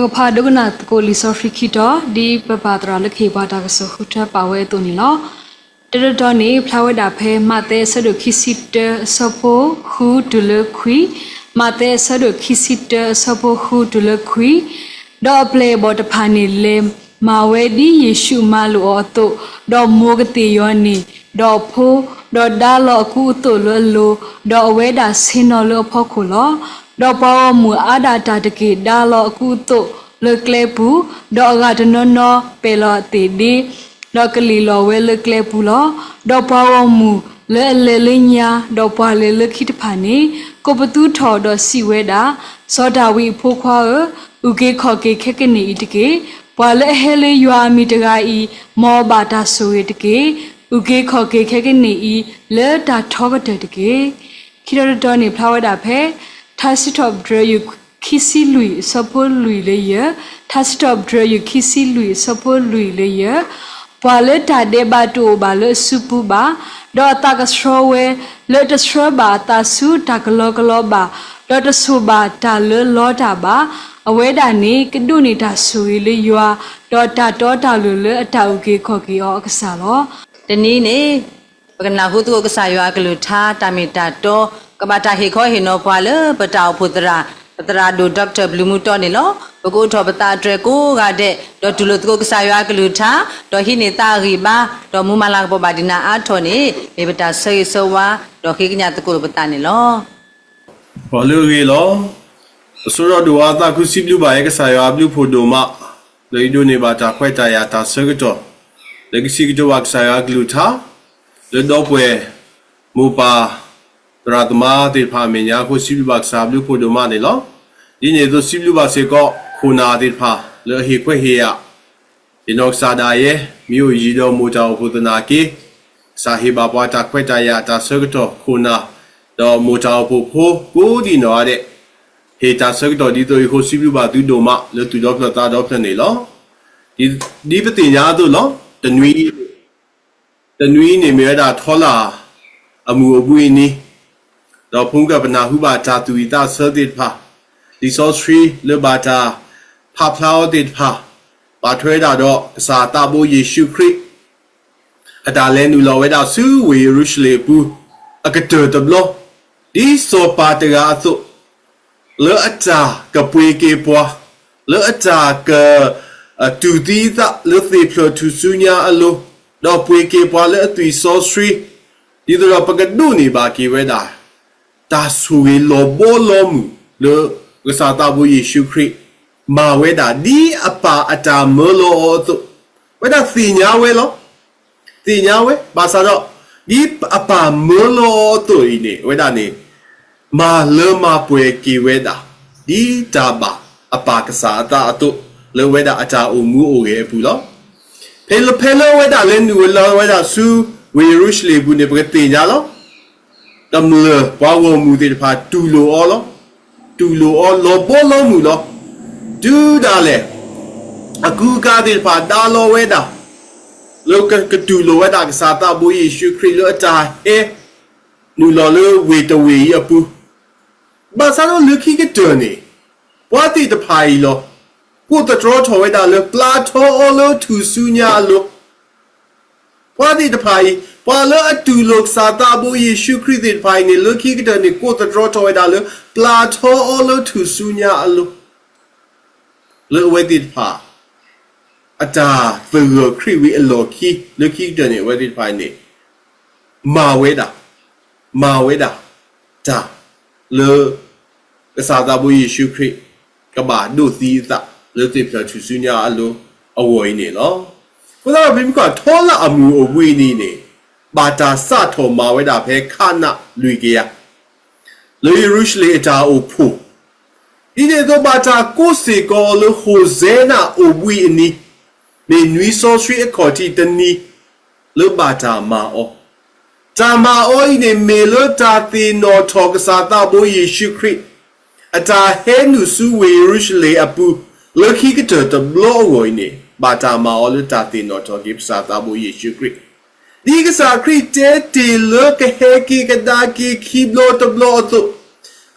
ပကဖးဒိကနၣ်သကိးလံာ်စီဆှံခံတီၤ ဒ်ပပၢ်သရၣ်လၢကဟ့ၣ်ပှၤတၢ်ကစီၣ်ဃုထၢပာ်ဝဲအသိးန့ၣ်လီၤ. တၢတတီၤန့ၣ် ဖျါဝဲဒၣ်ဖဲမးသဲအဆၢဒိၣ်ခံဆံတၢ အဆၢဖိဃုတုၤလၢခွံ, မးသဲအဆၢဒိၣ်ခံဆံတၢ အဆၢဖိဃုတုၤလၢခွံ, ဒီးအပျဲၢ်အဘီၣ်တဖၣ်န့ၣ် လဲၤမၤဝဲဒ်ယ့ၣ်ၡူးမၤလိာ်အီၤအသိး, ဒီးမိၢ်ကသ့ၣ်ယွၤန့ၢ်ဒီးအဖိ, ဒီးဒါလီၤအကူအသိးလၢအလိၤ, ဒီးအဝဲဒၣ်ဆ့ၣ်နီၤလၢအဖီခိၣ်လီၤ. ဒီးပှၤဂီၢ်မုၢ်အါဒၣ်တၢ်တက့ၢ် ဒါလီၤအကူအသိးလၢကျဲပူၤ, ဒီးအဂၤတနီၤနီၤပဲာ်လီၤအသ့ၣ်ဒ့, ဒီးကလံၣ်လီၤဝဲလၢကျဲပူၤလီၤ. ဒီးပှၤဂီၢ်မုၢ်လၢအလဲၤလၢညါ, ဒီးပှၤလဲၤလၢခံတဖၣ်န့ၣ် ကိးပသူထီၣ်ဒီးစံးဝဲဒၣ်, စီၤဒၤဝံးအဖိခွါဧၢ, အုၣ်က့ၤခီၣ်က့ၤခဲကနံၣ်အံၤတက့ၢ်. ပှၤလၢအဟဲလၢယွၤအမံၤတဂၤအံၤ, မ်အဘၣ်တၢ်ဆိၣ်ဂ့ၤတက့ၢ်. အုၣ်က့ၤခီၣ်က့ၤခဲကနံၣ်အံၤ လၢတၢ်ထီကတၢၢ်တက့ၢ်. ခံတီၤတတီၤန့ၣ် ဖျါဝဲဒၣ်ဖဲ ထါစံးထီၣ်ပတြၢၤ ယူၢ်ခံဆံလွံၢ် အဆၢဖိလွံၢ်လၢယဲၢ်, ထါစံးထီၣ်ပတြၢၤ ယူၢ်ခံဆံလွံၢ် အဆၢဖိလွံၢ်လၢယဲၢ်, ပှၤလၢတၢ်ဒဲးဘးတအိၣ်ဘၣ်လၢအစုပူၤဘၣ်, ဒီးအသးကဆှီဝဲလၢတဆှၢဘၣ်အသးဆူတၢ်ကလီကလီဘၣ်, ဒီးတဆိၣ်ဘၣ်တၢ်လၢလီတၢ်ဘၣ်, အဝဲဒၣ်န့ၣ် ကဒိးန့ၢ်တၢ်ဆိၣ်ဂ့ၤလၢယွၤ, ဒီးတၢ်တီတၢ်လိၤလၢအတၢ်အုၣ်က့ၤခီၣ်က့ၤအီၤအကစၢ်လီၤ. တနံၤန့ၣ် ပကနၢ်ဟူသကိးကစၢ်ယွၤအကလုၢ်ကထါ တၢ်မ့ၢ်တၢ်တီ ကဘၣ်တၢ်ဟ့ၣ်ခီဟ့ၣ်နီၤပှၤလၢပတၢ်အိၣ်ဖှိၣ်သရၣ် ပသရၣ်ဒိၣ် ဒီကထၢၣ်ဘျုးမူတီန့ၣ်လီၤ. ပကအိးထီၣ်ပသးအတြဲၤကိးဂၤဒဲး ဒီးတူၢ်လိာ်သကိးကစၢ်ယွၤအကလုၢ်ကထါ, ဒီးဟံးန့ၢ်သးအဂံၢ်ဘါ, ဒီးမူမၤလၤကပီၤဘၣ်ဒံးနၤအါထီၣ်န့ၣ် မ့ၢ်ပတၢ်ဆၢဂ့ၤဆၢဝါ ဒီးဃ့ကညးသကိးလိာ်ပသးန့ၣ်လီၤ. ပှၤလၢအဂ့ၤလီၤ. ပဆိထီၣ်ဒိၣ်အါသးခုစံးဘျုးဘၣ်ယဲကစၢ်ယွၤအဘျုးဖှိၣ်ဒိၣ်မး, လၢယဒိးန့ၢ်ဘၣ်တၢ်ခွဲးတၢ်ယာ်တၢ်ဆၢကတီၢ်, လၢကစံးကတိၤဘၣ်ကစၢ်ယွၤအကလုၢ်ကထါ, လၢဒီပုၢ်ဝဲၢ်မိၢ်ပၢ်သရၣ်သမါသ့ၣ်တဖၣ်အမဲာ်ညါအဃိ စံးဘျုးဘၣ်ကစၢ်အဘျုးဖှိၣ်ဒိၣ်မးန့ၣ်လီၤ. ဒ်န့ၣ်အသိးစံးဘျုးဘၣ်စ့ၢ်ကီး ခိၣ်နၢ်သ့ၣ်တဖၣ် လၢအဟ့ၣ်ခွဲးဟ့ၣ်ယာ် ယနီၢ်ကစၢ်ဒၣ်ယဲ မ့ၢ်အိၣ်ယံၤဒီးမိၢ်တၢ်အိၣ်ဖှိၣ်သနာ်က့, ကစၢ်ဟ့ၣ်ဘၣ်ပှၤတၢ်ခွဲးတၢ်ယာ်တၢ်ဆၢကတီၢ်ခိၣ်နၢ်, ဒီးမိၢ်တၢ်အိၣ်ဖှိၣ်ဖိကိးဒံးနီၢ်ဂၤဒဲး, ဟ့ၣ်တၢ်ဆၢကတီၢ်ဒ်သိးအံၤအဃိ စံးဘျုးဘၣ်သုဒိၣ်မးလၢသူၣ်ဒီဖျၢၣ်သးဒီဖျၢၣ်န့ၣ်လီၤ. ဒ်ပသ့ၣ်ညါအသိးလီၤ. တနွံ တနွံန့ၣ်မ့ၢ်ဝဲဒၣ်ထီလၣ်အမုၢ်အိၣ်ဘှံးအနံၤ, ဒီးဖိမုၣ်ကပနၢ်ဟူဘၣ်တၢ်သူၣ်ဝံၣ်သးဆၢသ့ၣ်တဖၣ်, လံာ်စီဆှံလၢဘၣ်တၢ်ဖးဖျါအီၤသ့ၣ်တဖၣ်, ပာ်ထွဲဝဲဒၣ်ဒီးကစၢ်သးဘိယ့ၣ်ၡူးခရံာ် အတၢ်လဲၤနုာ်လီၤဝဲဒၣ်ဆူဝ့ၢ်ယရူၤၡလ့ၣ်အပူၤ အကတၢၢ်တဘျီ, ဒ်စီၤပၤတဂၤအသိး လၢအတၢ်ကပှ့ၤက့ၤပှၤ, လၢအတၢ်က တူၢ်သံအသးလၢသ့ၣ်ဖျၢၣ်ထူၣ်စုညါအလိၤ, ဒီးပှ့ၤက့ၤပှၤလၢအသွံၣ်စီဆှံ, ဒ်သိးဒီးပကဒိးန့ၢ်ဘၣ်က့ၤဝဲဒၣ် တၢ်ဆိၣ်ဂ့ၤလီၤဘီလီၤမုၢ်လၢ ကစၢ်သးဘိယ့ၣ်ၡူးခရံာ် မၤဝဲဒၣ်ဒ်အပၢ်အတၢ်မၢလီၤအီၤအသိး, ဝဲဒၣ်သ့ၣ်ညါဝဲလီၤ. သ့ၣ်ညါဝဲ ဘၣ်ဆၣ်ဒီး ဒ်အပၢ်မၢလီၤအီၤအသိးအံၤန့ၣ် အဝဲဒၣ်န့ၣ် မၤလၢမၤပှဲၤက့ၤဝဲဒၣ် ဒ်တၢ်ဘၣ်အပၢ်ကစၢ်အသးအသိး လၢအဝဲဒၣ်အတၢ်အိၣ်မူအိၣ်ဂဲၤအပူၤလီၤ. ဖဲလၢဖဲလၢအဝဲဒၣ်လဲၤနုာ်လီၤဝဲဒၣ်ဆူ ဝ့ၢ်ယရူၤၡလ့ၣ်အပူၤန့ၣ် ပကသ့ၣ်ညါလီၤ. ကမျၢၢ်ပှၤဂီၢ်မုၢ်သ့ၣ်တဖၣ်တူၢ်လိာ်အီၤလီၤ. တူၢ်လိာ်အီၤလီၤဘီလီၤမုၢ်လီၤ. တုၤဒၣ်လဲာ် အကူအကၤသ့ၣ်တဖၣ်ဒါလီၤဝဲဒၣ် လၢကတူၢ်လိာ်ဝဲဒၣ်ကစၢ်သးဘိယ့ၣ်ၡူးခရံာ်လၢအတၢ်ဟဲ နုာ်လီၤလၢဝ့ၢ်တဝ့ၢ်အံၤအပူၤ, ဘၣ်ဆၣ်ဒီးလၢခံကတၢၢ်န့ၣ် ပှၤသ့ၣ်တဖၣ်အံၤလီၤ ကိးသတြီထီၣ်ဝဲဒၣ်လၢပျၢ်ထီအီၤလၢထူၣ်စုညါအလိၤ, ပှၤသ့ၣ်တဖၣ်အံၤ ပှၤလၢအတူၢ်လိာ်ကစၢ်သးဘိယ့ၣ်ၡူးခရံာ်သ့ၣ်တဖၣ်အံၤန့ၣ် လၢခံကတၢၢ်န့ၣ် ကိးသတြီထီၣ်ဝဲဒၣ်လၢ ပျၢ်ထီအီၤလၢထူၣ်စုညါအလိၤ လၢအဝဲသ့ၣ်တဖၣ် အတၢ်သဂၢၢ်ခရံာ်ဝံၤအလီၢ်ခံ လၢခံကတၢၢ်န့ၣ် အဝဲသ့ၣ်တဖၣ်န့ၣ် မၤဝဲဒၣ် မၤဝဲဒၣ် တၢ် လၢ ကစၢ်သးဘိယ့ၣ်ၡူးခရံာ် ကဘၣ်ဒိးသံအသး လၢသ့ၣ်ဖျၢၣ်ထူၣ်စုညါအလိၤ အဂီၢ်အံၤန့ၣ်လီၤ. အဃိသတးဒီး ပမ့ၢ်ကွၢ် ထီလၣ်အမုၢ်အိၣ်ဘှံးနံၤန့ၣ် ဘၣ်တၢ်စးထီၣ်မၤဝဲဒၣ်ဖဲ ခးနး လွံၢ်ကယၤ လၢယရူၤၡလ့ၣ်အတၢ်အိၣ်ဖှိၣ် ဒ်န့ၣ်အသိး ဘၣ်တၢ်ကိးစ့ၢ်ကီးအီၤလၢ ဟိၣ်စဲနၤအိၣ်ဘှံးအနံၤ, မ့ၢ်နွံစီဆှံအခီၣ်ထံးတနံၤ လၢဘၣ်တၢ်မၤအီၤ, တၢ်မၤအီၤအံၤန့ၣ် မ့ၢ်လၢတၢ်သ့ၣ်နီၣ်ထီၣ်ကစၢ်သးဘိယ့ၣ်ၡူးခရံာ် အတၢ်ဟဲနုာ်ဆူဝ့ၢ်ယရူၤၡလ့ၣ်အပူၤ လၢခံကတၢၢ်တဘျီအဂီၢ်အံၤန့ၣ် ဘၣ်တၢ်မၤအီၤလၢတၢ်သ့ၣ်နီၣ်ထီၣ်က့ၤကစၢ်သးဘိယ့ၣ်ၡူးခရံာ်, ဒ်ကစၢ်ခရံာ်တဲတ့ၢ်လၢကဟဲက့ၤကဒါက့ၤခံဘျီတဘျီအသိး,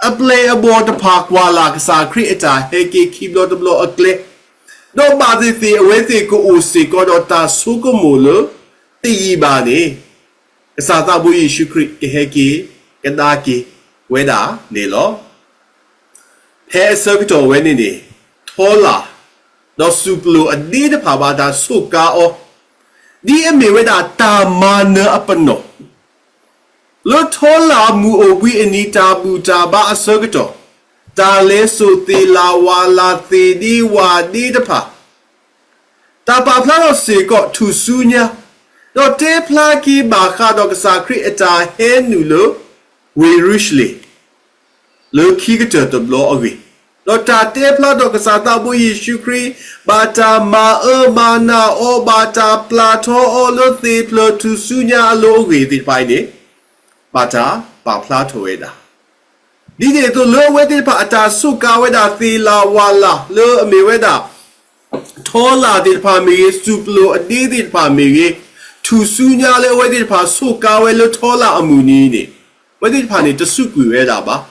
အပျဲၢ်အဘီၣ်တဖၣ်ကွၢ်လၢ်ကစၢ်ခရံာ်အတၢ်ဟဲက့ၤခံဘျီတဘျီအကျဲ, ဒီးဘၣ်သ့ၣ်သ့ၣ်အဝဲသ့ၣ်ကအိၣ်စ့ၢ်ကီးဒီးတၢ်ဆိကမိၣ်လၢတယံာ်ဘၣ်န့ၣ်, ကစၢ်သးဘိယ့ၣ်ၡူးခရံာ်ကဟဲက့ၤကဒါက့ၤဝဲဒၣ်န့ၣ်လီၤ. ဖဲအဆၢကတီၢ်ဝဲန့ၣ်န့ၣ်, ထီလၣ်, ဒီးစူၣ်ပလိၣ်အဒ့တဖၣ်ဘၣ်တၢ်ဆိးကါအီၤ, ဒ်အမ့ၢ်ဝဲဒၣ်တၢ်မၤနၢၤအပနီၣ် လၢထီလၣ်မုၢ်အိၣ်ဘှံးအနံၤတၢ်ဘူၣ်တၢ်ဘါအဆၢကတီၢ်, တၢ်လဲၤစိာ်သ့ၣ်လၣ်ဝၣ်လၣ်သ့ၣ်ဒ့ဝၣ်ဒ့တဖၣ်, တၢ်ပာ်ဖျါထီၣ်စ့ၢ်ကီးထူၣ်စုညါ, ဒီးတဲဖျါက့ၤဘၣ်ဃးဒီးကစၢ်ခရံာ်အတၢ်ဟဲနုာ်လၢ ဝ့ၢ်ယရူၤၡလ့ၣ် လၢခံကတၢၢ်တဘျီအဂ့ၢ်, ဒီးတၢ်တဲဖျါထီၣ်ကစၢ်သးဘိယ့ၣ်ၡူးခရံာ် ဘၣ်တၢ်မၤအၢမၤနးအီၤ, ဘၣ်တၢ်ပျၢ်ထီအီၤလၢသ့ၣ်ဖျၢၣ်ထူၣ်စုညါအလိၤအဂ့ၢ်သ့ၣ်တဖၣ်အံၤန့ၣ်, ဘၣ်တၢ်ပာ်ဖျါထီၣ်ဝဲဒၣ်. ဒ်န့ၣ်အသိးလၢအဝဲသ့ၣ်တဖၣ်အတၢ်ဆိးကါဝဲဒၣ်သ့ၣ်လၣ်ဝၣ်လၣ်လၢအမ့ၢ်ဝဲဒၣ် ထီလၣ်သ့ၣ်တဖၣ်မ့ၢ်ဂ့ၤ, စူၣ်ပလိၣ်အဒ့သ့ၣ်တဖၣ်မ့ၢ်ဂ့ၤ, ထူၣ်စုညါလၢအဝဲသ့ၣ်တဖၣ်ဆိးကါဝဲလၢထီလၣ်အမုၢ်နံၤန့ၣ်, အဝဲသ့ၣ်တဖၣ်န့ၣ် တစူးကွံာ်ဝဲဒၣ်ဘၣ်.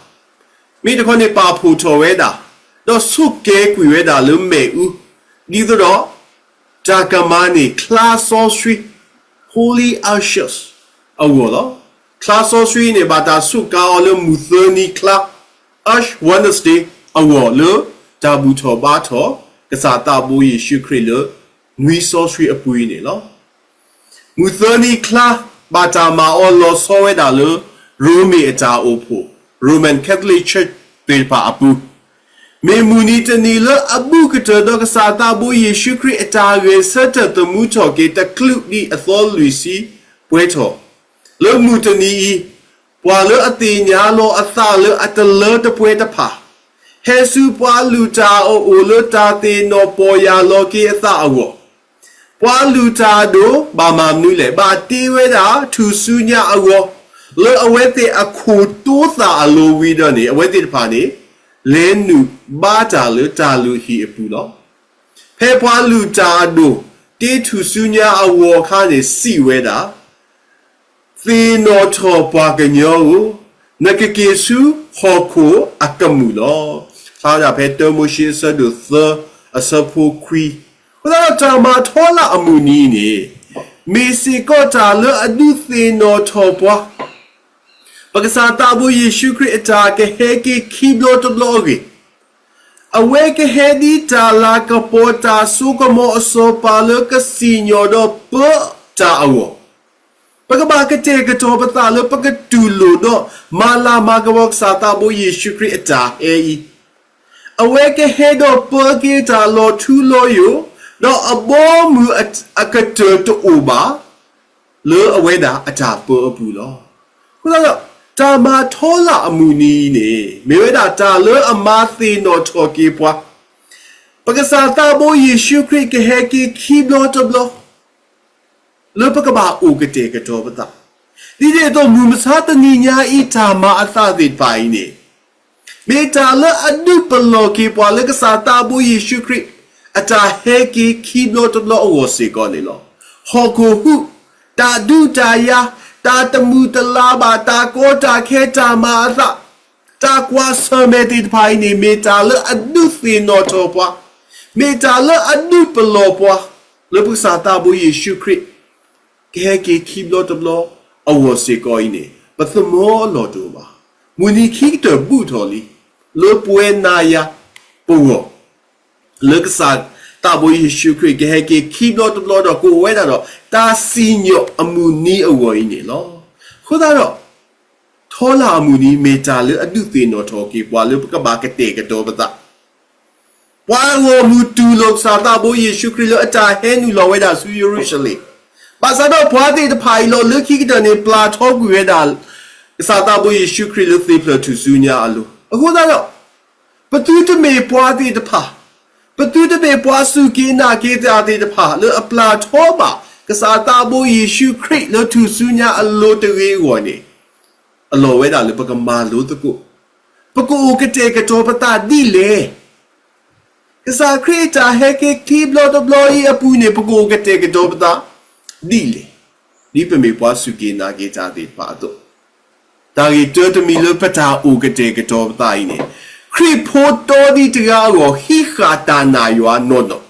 မ့ၢ်တခီန့ၣ်ပာ်ဖှိၣ်ထီၣ်ဝဲဒၣ်, ဒီးဆိးကဲကွံာ်ဝဲဒၣ်လၢမ့ၣ်အူ, ဒ်သိးဒီး တၢ်ကမၤန့ၢ်ချါစီဆှံ Holy Ashes အဂီၢ်လီၤ. ချါစီဆှံန့ၣ် ဘၣ်တၢ်ဆိးကါအီၤလၢမုၢ်သၢနံၤချါ Ash Wednesday အဂီၢ်လၢ တၢ်ဘူၣ်ထီၣ်ဘါထီၣ် ကစၢ်သးဘိယ့ၣ်ၡူးခရံာ်လၢ နွံစီဆှံအပူၤအံၤန့ၣ်လီၤ. မုၢ်သၢနံၤချါ ဘၣ်တၢ်မၤအီၤလီၤဆီဝဲဒၣ်လၢ ရိမ့ၤအတၢ်အိၣ်ဖှိၣ် Roman Catholic Church သ့ၣ်တဖၣ်အပူၤ, မ့ၢ်မုၢ်နံၤတနံၤလၢအဘူးကတၢၢ်ဒီးကစၢ်သးဘိယ့ၣ်ၡူးခရံာ်အတၢ်ဂဲၤဆၢထၢၣ်သမူထီၣ်က့ၤ တချုးဒံးအသီလွံၢ်ဆံပှဲၤထီၣ်, လၢမုၢ်တနံၤအံၤ ပှၤလၢအသ့ၣ်ညါလီၤအသးလၢအတလၢတပှဲၤတဖၣ် ဟဲဆူပှၤလုၢ်တၢ်အအိၣ်လၢတၢ်သ့ၣ်နီၣ်ပီၢ်ယၢ်လီၤက့ၤအသးအဂီၢ်, ပှၤလုၢ်တၢ်အဒိၣ် ဘၣ်မၤမနုၤလဲၣ်, ဘၣ်တ့ဝဲဒၣ်ထူၣ်စုညါအဂီၢ်, လၢအဝဲသ့ၣ်အခိၣ်တိသၣ်အလိၤဝံၤဒီးန့ၣ် အဝဲသ့ၣ်တဖၣ်န့ၣ် လဲၤနုာ်ဘါတၢ်လၢတၢ်လုၢ်ဟံၣ်အပူၤလီၤ. ဖဲပှၤလုၢ်တၢ်အဒိၣ် တ့ထူၣ်စုညါအဂီၢ်အခါန့ၣ် စံးဝဲဒၣ် သ့ၣ်နီၣ်ထီၣ်ပှၤကညီဧၢ, နကက့ၤဆူဟီၣ်ခိၣ်အကမူၣ်လီၤ. ဖျါဝဲဒၣ်ဖဲတၢမိၤၡ့အဆၢဒိၣ်သၢ အဆၢဖိခွံ, အဃိသတးဒီးတၢ်မၤထီလၣ်အမုၢ်နံၤအံၤန့ၣ် မ့ၢ်စ့ၢ်ကီးတၢ်လၢအဒုးသ့ၣ်နီၣ်ထီၣ်ပှၤ ပကစၢ်သးဘိယ့ၣ်ၡူးခရံာ်အတၢ်ကဟဲက့ၤခံဘျီတဘျီအဂ့ၢ်, အဝဲကဟဲဒ်တၢ်လၤကပီၤတၢ်စိကမီၤအစီၤပၤလၢကစံၣ်ညီၣ်ဒီးပၢတၢ်အဂီၢ်, ပကဘၣ်ကတဲာ်ကတီၤပသးလၢပကတူၢ်လိာ်ဒီးမၤလၤမၤကပီၤကစၢ်သးဘိယ့ၣ်ၡူးခရံာ်အတၢ်ဟဲအံၤ, အဝဲကဟဲဒီးပၢက့ၤတၢ်လီၤထူလီၤယိာ်, ဒီးအဘီအမုၢ်အကတၢၢ်တအိၣ်ဘၣ် လၢအဝဲဒၣ်အတၢ်ပၢအပူၤလီၤ. အဃိသတးဒီး တၢ်မၤထီလၣ်အမုၢ်နံၤအံၤန့ၣ် မ့ၢ်ဝဲဒၣ်တၢ်လၢအမၤသ့ၣ်နီၣ်ထီၣ်က့ၤပှၤ ပကစၢ်သးဘိယ့ၣ်ၡူးခရံာ်ကဟဲက့ၤခံဘျီတဘျီ လၢပကဘၣ်အိၣ်ကတဲာ်ကတီၤပသး, ဒ်န့ၣ်အသိးမုၢ်မဆါတနံၤညါအံၤတၢ်မၤအသးသ့ၣ်တဖၣ်အံၤန့ၣ် မ့ၢ်တၢ်လၢအဒုးပလီၢ်က့ၤပှၤလၢကစၢ်သးဘိယ့ၣ်ၡူးခရံာ် အတၢ်ဟဲက့ၤခံဘျီတဘျီအဂီၢ်စ့ၢ်ကီးန့ၣ်လီၤ. ဟီၣ်ခိၣ်ဟူး, တၢ်ဒုးတၢ်ယၤ, တၢ်တမုာ်တလၤဘၣ်, တၢ်ကီတၢ်ခဲ, တၢ်မၤအသး, တၢ်ကွၢ်ဆၢၣ်မဲာ်သ့ၣ်တဖၣ်အံၤန့ၣ် မ့ၢ်တၢ်လၢအဒုးသ့ၣ်နီၣ်ထီၣ်ပှၤ, မ့ၢ်တၢ်လၢအဒုးပလီၢ်ပှၤ လၢပကစၢ်သးဘိယ့ၣ်ၡူးခရံာ် ကဟဲက့ၤခံဘျီတဘျီအဂီၢ်စ့ၢ်ကီးအံၤန့ၣ် ပသမၢအလီၢ်တအိၣ်ဘၣ်. မုၢ်နံၤခံကတၢၢ်ဘူးထီၣ်လံ လၢပဝဲနၤယၤပဂီၢ် လၢကစၢ်သးဘိယ့ၣ်ၡူးခရံာ်ကဟဲက့ၤခံဘျီတဘျီဒီး ကအိၣ်ဝဲဒၣ်ဒီးတၢ်စံၣ်ညီၣ်အမုၢ်နံၤအဂီၢ်အံၤန့ၣ်လီၤ. အဃိသတးဒီး ထီလၣ်အမုၢ်နံၤ မ့ၢ်တၢ်လၢအဒုးသ့ၣ်နီၣ်ထီၣ်က့ၤပှၤလၢပကဘၣ်ကတဲာ်ကတီၤပသး ပှၤဂီၢ်မုၢ်တူၢ်လိာ်ကစၢ်သးဘိယ့ၣ်ၡူးခရံာ်လၢအတၢ်ဟဲနုာ်လီၤဝဲဒၣ်ဆူယရူၤၡလ့ၣ်, ဘၣ်ဆၣ်ဒီးပှၤသ့ၣ်တဖၣ်အံၤလီၤ လၢခံကတၢၢ်န့ၣ် ပျၢ်ထီကွံာ်ဝဲဒၣ် ကစၢ်သးဘိယ့ၣ်ၡူးခရံာ်လၢသ့ၣ်ဖျၢၣ်ထူၣ်စုညါအလိၤ. အဃိသတးဒီး ပသုတမ့ၢ်ပှၤသ့ၣ်တဖၣ်, ပသုတမ့ၢ်ပှၤစူၢ်က့ၤနာ်က့ၤတၢ်သ့ၣ်တဖၣ် လၢအပျၢ်ထီဘၣ် ကစၢ်သးဘိယ့ၣ်ၡူးခရံာ်လၢထူၣ်စုညါအလိၤတဂ့ၤအဂီၢ်န့ၣ်, အလီၢ်ဝဲဒၣ်လၢပကမၤလိသကိး, ပကအိၣ်ကတဲာ်ကတီၤပသးဒ်လဲၣ်. ကစၢ်ခရံာ်အတၢ်ဟဲက့ၤခံဘျီတဘျီအံၤအပူၤန့ၣ် ပကအိၣ်ကတဲာ်ကတီၤပသးဒ်လဲၣ်. ဒ်ပမ့ၢ်ပှၤစူၢ်က့ၤနာ်က့ၤတၢ်သ့ၣ်တဖၣ်အသိး, တၢ်ဂ့ၢ်တၢတမံၤလၢပတၢ်အိၣ်ကတဲာ်ကတီၤပသးအံၤန့ၣ်, ခရံာ်ဖိတီနံၤတဂၤအဂီၢ် ဟံးဃာ်တၢ်နာ်ယွၤနီၢ်နီၢ်,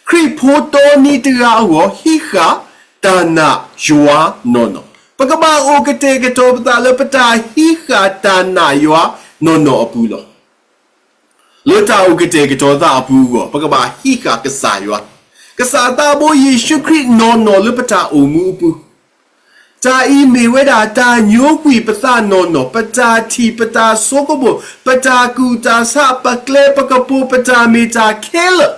ခရံာ်ဖိတီနံၤတဂၤအဂီၢ် ဟံးဃာ်တၢ်နာ်ယွၤနီၢ်နီၢ်, ပကဘၣ်အိၣ်ကတဲာ်ကတီၤပသးလၢပတၢ်ဟံးဃာ်တၢ်နာ်ယွၤနီၢ်နီၢ်အပူၤလီၤ. လၢတၢ်အိၣ်ကတဲာ်ကတီၤသးအပူၤအဂီၢ် ပကဘၣ်ဟံးဃာ်ကစၢ်ယွၤ, ကစၢ်သးဘိယ့ၣ်ၡူးခရံာ်နီၢ်နီၢ်လၢပတၢ်အိၣ်မူအပူၤ, တၢ်အံၤမ့ၢ်ဝဲဒၣ်တၢ်ညိကွံာ်ပသးနီၢ်နီၢ်, ပတၢ်ထံၣ်ပတၢ်ဆိကမိၣ်, ပတၢ်ကူၣ်တၢ်ဆး, ပကျဲပကပိၤ, ပတၢ်မ့ၢ်တၢ်ခဲလၢာ်,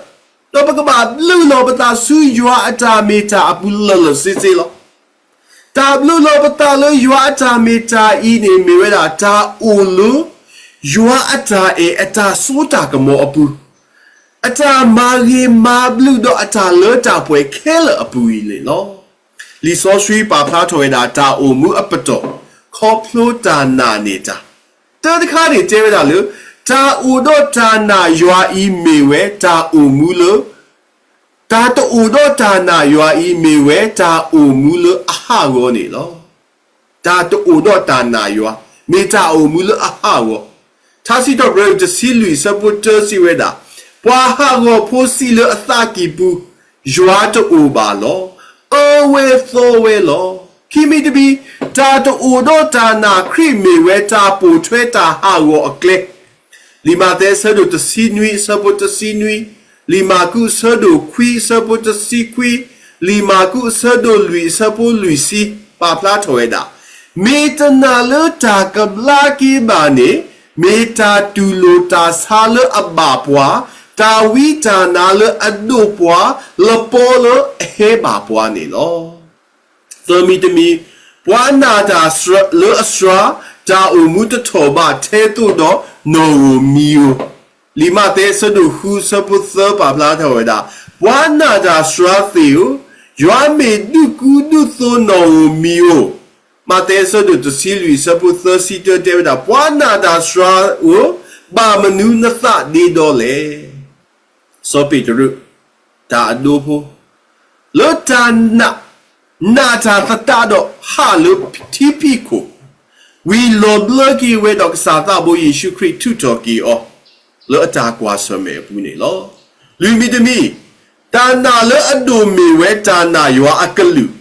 ဒီးပကဘၣ်ဘျုးလီၤပသးဆူယွၤအတၢ်မ့ၢ်တၢ်အပူၤလၢာ်လၢာ်ဆ့ဆ့လီၤ. တၢ်ဘျုးလီၤပသးလၢယွၤအတၢ်မ့ၢ်တၢ်အံၤန့ၣ် မ့ၢ်ဝဲဒၣ်တၢ်အိၣ်လၢ ယွၤအတၢ်အဲၣ်အတၢ်စိတၢ်ကမီၤအပူၤ, အတၢ်မၤဂ့ၤမၤဘျုးဒီးအတၢ်လၢတၢ်ပှဲၤခဲလၢာ်အပူၤအံၤန့ၣ်လီၤ. လံာ်စီဆှံပာ်ဖျါထီၣ်ဝဲဒၣ်တၢ်အိၣ်မူအပတီၢ် ခီဖျိတၢ်နာ်န့ၢ်တၢ်, တၢတခါန့ၣ်တဲဝဲဒၣ်လၢ တၢ်အိၣ်ဒီးတၢ်နာ်ယွၤအံၤမ့ၢ်ဝဲတၢ်အိၣ်မူလၢ တၢ်တအိၣ်ဒီးတၢ်နာ်ယွၤအံၤမ့ၢ်ဝဲတၢ်အိၣ်မူလၢအဟးဂီၤန့ၣ်လီၤ. တၢ်တအိၣ်ဒီးတၢ်နာ်ယွၤ မ့ၢ်တၢ်အိၣ်မူလၢအဟးဂီၤ, ထါစံးထီၣ်ပတြၢၤတဆံလွံၢ် အဆၢဖိတၢစံးဝဲဒၣ်, ပှၤဟးဂီၤဖိစံးလၢအသးကံၢ်ပူၤ, ယွၤတအိၣ်ဘၣ်လီၤ. အၢဝဲသီဝဲလီၤ. ခံမံၤတမံၤ, တၢ်တအိၣ်ဒီးတၢ်နာ်ခရံာ်မ့ၢ်ဝဲတၢ်ပိာ်ထွဲတၢ်ဟးဂီၤအကျဲ လံာ်မးသဲအဆၢဒိၣ်တဆံနွံအဆၢဖိတဆံနွံ, လံာ်မၢ်ကူးအဆၢဒိၣ်ခွံအဆၢဖိတဆံခွံ, လံာ်မၢ်ကူးအဆၢဒိၣ်လွံၢ်အဆၢဖိလွံၢ်ဆံ ပာ်ဖျါထီၣ်ဝဲဒၣ်, မ့ၢ်တနာ်လၢတၢ်ကဘျါက့ၤဘၣ်န့ၣ်, မ့ၢ်တၢ်တူၢ်လိာ်တၢ်ဆါလၢအဘၣ်ပှၤ, တၢ်ဝံတၢ်နါလၢအဒိၣ်ပှၤ, လပီလၢအဟဲဘၣ်ပှၤန့ၣ်လီၤ. သၢမံၤတမံၤ, ပှၤနာ်တၢ်လၢအစှၤ, တၢ်အိၣ်မူတထီၣ်ဘးထဲသိးဒီးနီၣ်ဧိၤမံၤဧိၤ, လံာ်မးသဲအဆၢဒိၣ်ဃုအဆၢဖိသၢပာ်ဖျါထီၣ်ဝဲဒၣ်, ပှၤနာ်တၢ်စှၤသ့ၣ်ဧၢ, ယွၤမ့ၢ်ဒုးကူဒုးသိးနီၣ်ဧိၤမံၤဧိၤ, မးသဲအဆၢဒိၣ်တဆံလွံၢ်အဆၢဖိသၢဆံတၢတဲဝဲဒၣ်, ပှၤနာ်တၢ်စှၤဧၢ, ဘၣ်မနုၤနသးဒ့ဒီလဲၣ်. စီၤပ့းတရူး, တၢ်အဒိဖိ, လၢတၢ်နာ်, နာ်တၢ်သတးဒီးဟးလၢထံဖံးခိၣ်, ဝံၤလီၤဘျၢက့ၤဝဲဒီးကစၢ်သးဘိယ့ၣ်ၡူးခရံာ်ထုးထီၣ်က့ၤအီၤ, လၢအတၢ်ကွၢ်ဆၢၣ်မဲာ်အပူၤန့ၣ်လီၤ. လွံၢ်မံၤတမံၤ, တၢ်နာ်လၢအဒိၣ်မ့ၢ်ဝဲတၢ်နာ်ယွၤအကလုၢ်,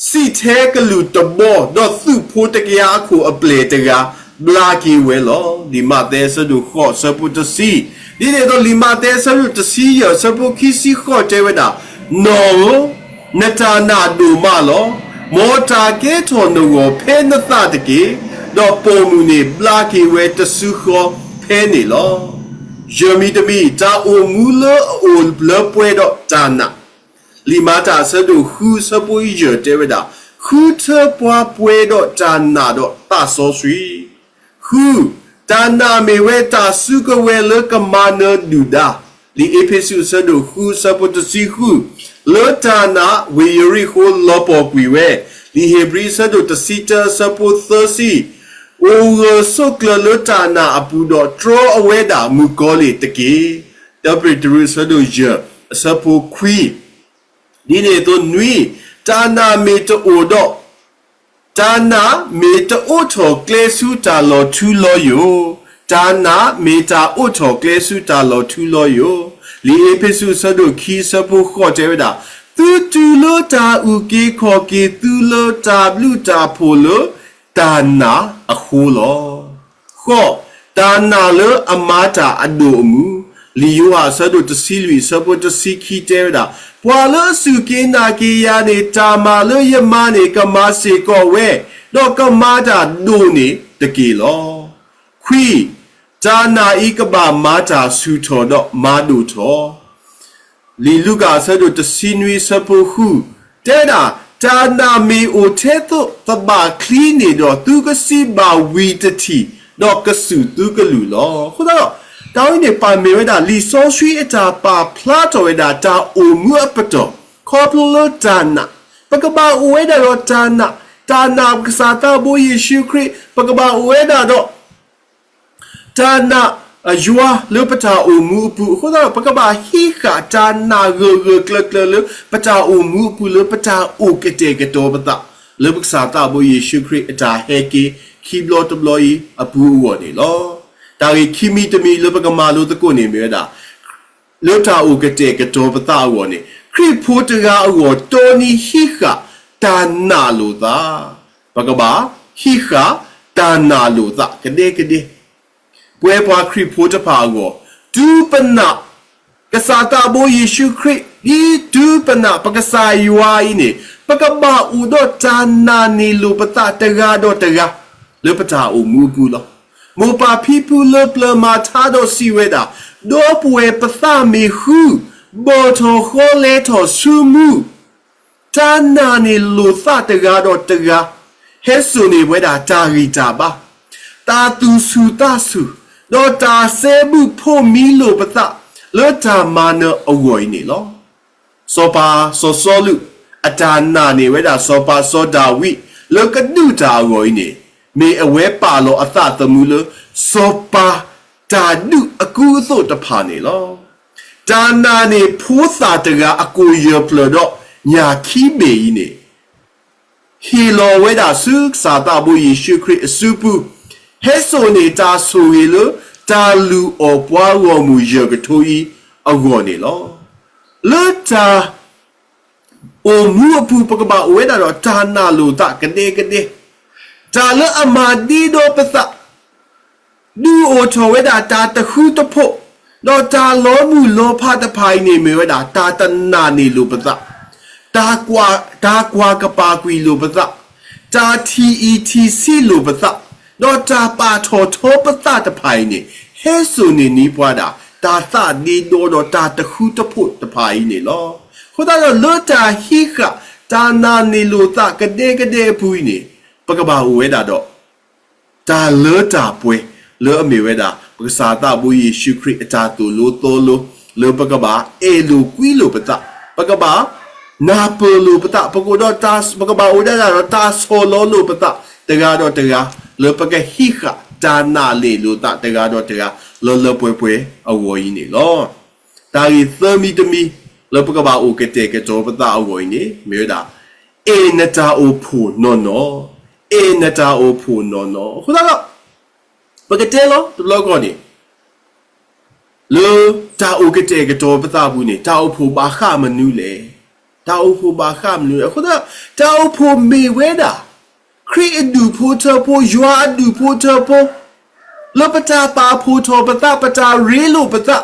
စံးထဲကလုၢ်တဘီ, ဒီးသုးဖိတကယၤအခိၣ်အပျဲၢ်တဂၤ, ဘျါက့ၤဝဲလီၤ. လံာ်မးသဲအဆၢဒိၣ်ဃိးအဆၢဖိတဆံ, ဒ်န့ၣ်အသိးလံာ်မးသဲအဆၢဒိၣ်တဆံယဲၢ်အဆၢဖိခံဆံဃိးတဲဝဲဒၣ်, နီၢ်ဧၢ, နတၢ်နာ်ဒိၣ်မးလီၤ. မ်တၢ်ကဲထီၣ်နဂီၢ်ဖဲနသးတက့ၢ်, ဒီးပိာ်မုၣ်န့ၣ်ဘျါက့ၤဝဲတစုဃီဖဲန့ၣ်လီၤ. ယဲၢ်မံၤတမံၤ, တၢ်အိၣ်မူလၢအအိၣ်လၢပှဲၤဒီးတၢ်နာ် လံာ်မၤတၢ်အဆၢဒိၣ်ဃုအဆၢဖိယဲၢ်တဲဝဲဒၣ်, ဃုထၢပှၤပှဲၤဒီးတၢ်နာ်ဒီးသးစီဆှံ, ဃု, တၢ်နာ်မ့ၢ်ဝဲတၢ်စုကဝဲၤလၢကမၤနၢၤဒုၣ်ဒါ, လံာ်အ့းဖ့းစူးအဆၢဒိၣ်ဃုအဆၢဖိတဆံဃု, လၢတၢ်နာ်ဝ့ၢ်ယရံၣ်ဃိၤလီၤပှီၢ်ကွံာ်ဝဲ, လံာ်ဧ့ၤဘြံၤအဆၢဒိၣ်တဆံတၢအဆၢဖိသၢဆံ, အိၣ်ဂၢၢ်ဆိးကျၢၤလၢတၢ်နာ်အပူၤဒီးတြီအဝဲဒၣ်မုၣ်ကီၤလံၢ်တက့ၢ်. တၢပ့းတရူးအဆၢဒိၣ်ယဲၢ်အဆၢဖိခွံ, ဒ်န့ၣ်အသိးနွံ, တၢ်နာ်မ့ၢ်တအိၣ်ဒီး, တၢ်နာ်မ့ၢ်တအိးထီၣ်ကျဲဆူတၢ်လီၤထူလီၤယိာ်, တၢ်နာ်မ့ၢ်တအိးထီၣ်ကျဲဆူတၢ်လီၤထူလီၤယိာ်, လံာ်အ့းဖ့းစူးအဆၢဒိၣ်ခံအဆၢဖိဃိးတဲဝဲဒၣ်, သုတုၤလၢတၢ်အုၣ်က့ၤခီၣ်က့ၤသုလၢတၢ်ဘျုးတၢ်ဖှိၣ်လၢ တၢ်နာ်အဃိလီၤ. ဃိး, တၢ်နာ်လၢအမၤတၢ်အဒိၣ်အမုၢ်, လံာ်ယိၤဟၣ်အဆၢဒိၣ်တဆံလွံၢ်အဆၢဖိတဆံခံတဲဝဲဒၣ်, ပှၤလၢအစူၢ်က့ၤနာ်က့ၤယၤန့ၣ် တၢ်မၤလၢယမၤန့ၣ် ကမၤစ့ၢ်ကီးဝဲ, ဒီးကမၤတၢ်ဒိၣ်န့ၣ်တက့ၢ်လီၤ. ခွံ, တၢ်နာ်အံၤကဘၣ်မၤတၢ်ဆူၣ်ထီၣ်ဒီးမၤဒိၣ်ထီၣ် လံာ်လူၤကၣ်အဆၢဒိၣ်တဆံနွံအဆၢဖိဃု, တဲဒၣ်, တၢ်နာ်မ့ၢ်အိၣ်ထဲသိးသဘၣ်ချံန့ၣ်ဒီး သုကစံးဘၣ်ဝံၤတထံၣ်, ဒီးကစူၣ်သုကလုၢ်လီၤ. အဃိသတးဒီး, တၢ်ဝဲန့ၣ်ပာ်မ့ၢ်ဝဲဒၣ် လံာ်စီဆှံအတၢ်ပာ်ဖျါထီၣ်ဝဲဒၣ်တၢ်အိၣ်မူအပတီၢ်, ခီဖျိလၢတၢ်နာ်, ပကဘၣ်အိၣ်ဝဲဒၣ်ဒီးတၢ်နာ်, တၢ်နာ်ကစၢ်သးဘိယ့ၣ်ၡူးခရံာ်, ပကဘၣ်အိၣ်ဝဲဒၣ်ဒီး တၢ်နာ်ယွၤလၢပတၢ်အိၣ်မူအပူၤ, အဃိသတးဒီး ပကဘၣ်ဟံးဃာ်တၢ်နာ်ဂၢၢ်ဂၢၢ်ကျၢၤကျၢၤလၢပတၢ်အိၣ်မူအပူၤလၢပတၢ်အိၣ်ကတဲာ်ကတီၤပသး, လၢပကစၢ်သးဘိယ့ၣ်ၡူးခရံာ်အတၢ်ဟဲက့ၤခံဘျီတဘျီအံၤအပူၤအဂီၢ်န့ၣ်လီၤ. တၢ်ဂ့ၢ်ခံမံၤတမံၤလၢပကမၤလိသကိးန့ၣ်မ့ၢ်ဝဲဒၣ် လၢတၢ်အိၣ်ကတဲာ်ကတီၤပသးအဂီၢ်န့ၣ် ခရံာ်ဖိတဂၤအဂီၢ် တိၢ်န့ၢ်ဟံးဃာ်တၢ်နာ်လိာ်သး, ပကဘၣ်ဟံးဃာ်တၢ်နာ်လိာ်သးကဒဲကဒဲ ပဝဲပှၤခရံာ်ဖိတဖၣ်အဂီၢ်, တုၤပနာ် ကစၢ်သးဘိယ့ၣ်ၡူးခရံာ် ဒ်တုၤပနာ်ပကစၢ်ယွၤအံၤန့ၣ် ပကဘၣ်အိၣ်ဒီးတၢ်နာ်န့ၢ်လိာ်ပသးတဂၤဒီးတဂၤ လၢပတၢ်အိၣ်မူအပူၤလီၤ. မိၢ်ပၢ်ဖံဖုလၢပျၢၤမၤထါဒီးစံးဝဲဒၣ်, ဒီပုၢ်ဝဲၢ်ပသးမ့ၢ်ဃု, ဘီၣ်ထီၣ်ဃီလဲၤထီၣ်ဆူမူ တၢ်နာ်န့ၢ်လိာ်သးတဂၤဒီးတဂၤ, ဟဲစိာ်န့ၢ်ဝဲဒၣ်တၢ်ဂံၢ်တၢ်ဘါ, တၢ်သူၣ်ဆူၣ်သးဆူၣ်, ဒီးတၢ်စဲဘူးဖိးမံလိာ်ပသး လၢတၢ်မၤနၢၤအဂီၢ်အံၤန့ၣ်လီၤ. စီၤပၤစီၤစီလူး အတၢ်နာ်န့ၢ်ဝဲဒၣ် စီၤပၤစီၤဒၤဝံး လၢကဒုးတၢ်အဂီၢ်အံၤန့ၣ် မ့ၢ်အဝဲပာ်လီၤအသးသမူလၢ စီၤပၤတၢ်ဒုးအကူအသိးတဖၣ်န့ၣ်လီၤ. တၢ်နာ်န့ၢ်ဖိသၣ်တဂၤအကိာ်ယဲၢ်ဖျၢၣ်ဒီးညၣ်ခံဘ့ၣ်အံၤန့ၣ် ဟ့ၣ်လီၤဝဲဒၣ်ဆူကစၢ်သးဘိယ့ၣ်ၡူးခရံာ်အစုပူၤ, ဟဲစိာ်န့ၢ်တၢ်ဆိၣ်ဂ့ၤလၢ တၢ်လုၢ်အီၣ်ပှၤဂီၢ်မုၢ်ယဲၢ်ကထိအံၤအဂီၢ်န့ၣ်လီၤ. လၢတၢ် အိၣ်မူအပူၤ ပကဘၣ်အိၣ်ဝဲဒၣ်ဒီးတၢ်နာ်လိာ်သးကဒဲကဒဲ, တၢ်လၢအမၤဒ့ဒီပသး, ဒုးအိၣ်ထီၣ်ဝဲဒၣ်တၢ်တဃူတဖိး, ဒီးတၢ်လီၤမုၢ်လီၤဖးတဖၣ်အံၤန့ၣ်မ့ၢ်ဝဲဒၣ် တၢ်တနာ်န့ၢ်လိာ်ပသး, တၢ်ကွၢ်, တၢ်ကွၢ်ကပာ်ကွံာ်လိာ်ပသး, တၢ်ထံၣ်အံၤထံၣ်ဆံးလိာ်ပသး, ဒီးတၢ်ပာ်ထီၣ်ထီပသးတဖၣ်အံၤန့ၣ် ဟဲစိာ်န့ၢ်န့ၢ်ပှၤဒၣ် တၢ်သးဒ့ဒီဒီးတၢ်တဃူတဖိးတဖၣ်အံၤန့ၣ်လီၤ. အဃိသတးဒီးလၢတၢ်ဟံးဃာ် တၢ်နာ်န့ၢ်လိာ်သးကဒဲကဒဲအပူၤအံၤန့ၣ် ပကဘၣ်အိၣ်ဝဲဒၣ်ဒီး တၢ်လၢတၢ်ပှဲၤ လၢအမ့ၢ်ဝဲဒၣ် ပကစၢ်သးဘိယ့ၣ်ၡူးခရံာ်အတၢ်သိၣ်လိသီလိ လၢပကဘၣ်အဲၣ်လိာ်ကွံလိာ်ပသး, ပကဘၣ်နၢ်ပၢၢ်လိာ်ပသး, ပကအိၣ်ဒီးတၢ်, ပကဘၣ်အိၣ်ဒၣ်ဒၣ်ဒီးတၢ်ဆီၣ်လီၤလိာ်ပသး တဂၤဒီးတဂၤ, လၢပကဟံးဃာ်တၢ်နာ်န့ၢ်လိာ်သးတဂၤဒီးတဂၤ လၢလၢပှဲၤပှဲၤအဂီၢ်အံၤန့ၣ်လီၤ. တၢ်ဂ့ၢ်သၢမံၤတမံၤ လၢပကဘၣ်အိၣ်ကတဲာ်ကတီၤပသးအဂီၢ်အံၤန့ၣ် မ့ၢ်ဝဲဒၣ် အဲၣ်နတၢ်အိၣ်ဖှိၣ်နီၢ်နီၢ်, အဲၣ်နတၢ်အိၣ်ဖှိၣ်နီၢ်နီၢ်. အဃိသတးဒီး ပကတဲလီၤတဘျီကီၢ်န့ၣ် လၢတၢ်အိၣ်ကတဲာ်ကတီၤပသးပူၤန့ၣ် တၢ်အိၣ်ဖှိၣ်ဘၣ်ဃးမနုၤလဲၣ်, တၢ်အိၣ်ဖှိၣ်ဘၣ်ဃးမနုၤလဲၣ်. အဃိသတး တၢ်အိၣ်ဖှိၣ်မ့ၢ်ဝဲဒၣ် ခရံာ်အဒူၣ်ဖိထၢဖိ, ယွၤအဒူၣ်ဖိထၢဖိ လၢပတၢ်ပာ်ဖှိၣ်ထီၣ်ပသး, ပတၢ်ရ့လိာ်ပသး,